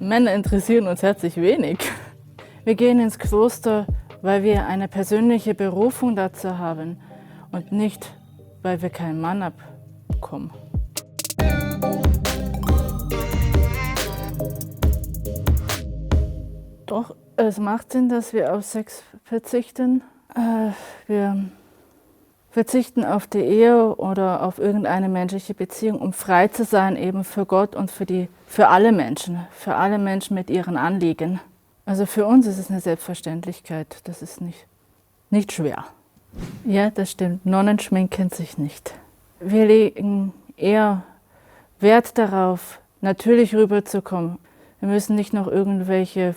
Männer interessieren uns herzlich wenig. Wir gehen ins Kloster, weil wir eine persönliche Berufung dazu haben und nicht, weil wir keinen Mann abbekommen. Doch, es macht Sinn, dass wir auf Sex verzichten. Wir verzichten auf die Ehe oder auf irgendeine menschliche Beziehung, um frei zu sein, eben für Gott und für alle Menschen mit ihren Anliegen. Also für uns ist es eine Selbstverständlichkeit, das ist nicht schwer. Ja, das stimmt, Nonnen schminken sich nicht. Wir legen eher Wert darauf, natürlich rüberzukommen. Wir müssen nicht noch irgendwelche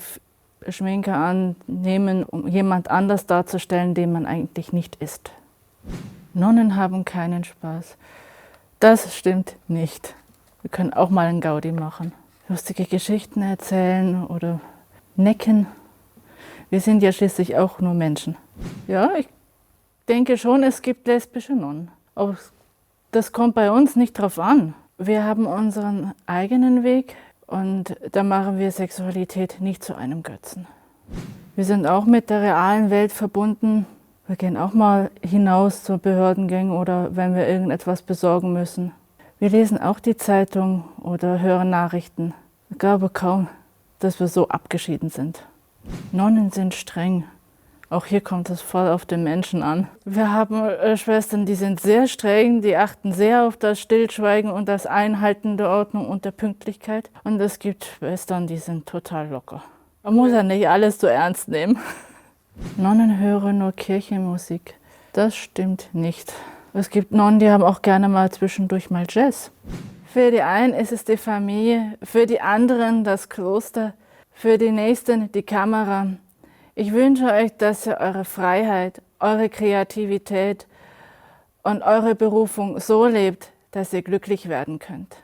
Schminke annehmen, um jemand anders darzustellen, den man eigentlich nicht ist. Nonnen haben keinen Spaß. Das stimmt nicht. Wir können auch mal einen Gaudi machen. Lustige Geschichten erzählen oder necken. Wir sind ja schließlich auch nur Menschen. Ja, ich denke schon, es gibt lesbische Nonnen. Aber das kommt bei uns nicht drauf an. Wir haben unseren eigenen Weg und da machen wir Sexualität nicht zu einem Götzen. Wir sind auch mit der realen Welt verbunden. Wir gehen auch mal hinaus zu Behördengängen oder wenn wir irgendetwas besorgen müssen. Wir lesen auch die Zeitung oder hören Nachrichten. Ich glaube kaum, dass wir so abgeschieden sind. Nonnen sind streng. Auch hier kommt es voll auf den Menschen an. Wir haben Schwestern, die sind sehr streng, die achten sehr auf das Stillschweigen und das Einhalten der Ordnung und der Pünktlichkeit. Und es gibt Schwestern, die sind total locker. Man muss ja nicht alles so ernst nehmen. Nonnen hören nur Kirchenmusik. Das stimmt nicht. Es gibt Nonnen, die haben auch gerne mal zwischendurch mal Jazz. Für die einen ist es die Familie, für die anderen das Kloster, für die Nächsten die Kamera. Ich wünsche euch, dass ihr eure Freiheit, eure Kreativität und eure Berufung so lebt, dass ihr glücklich werden könnt.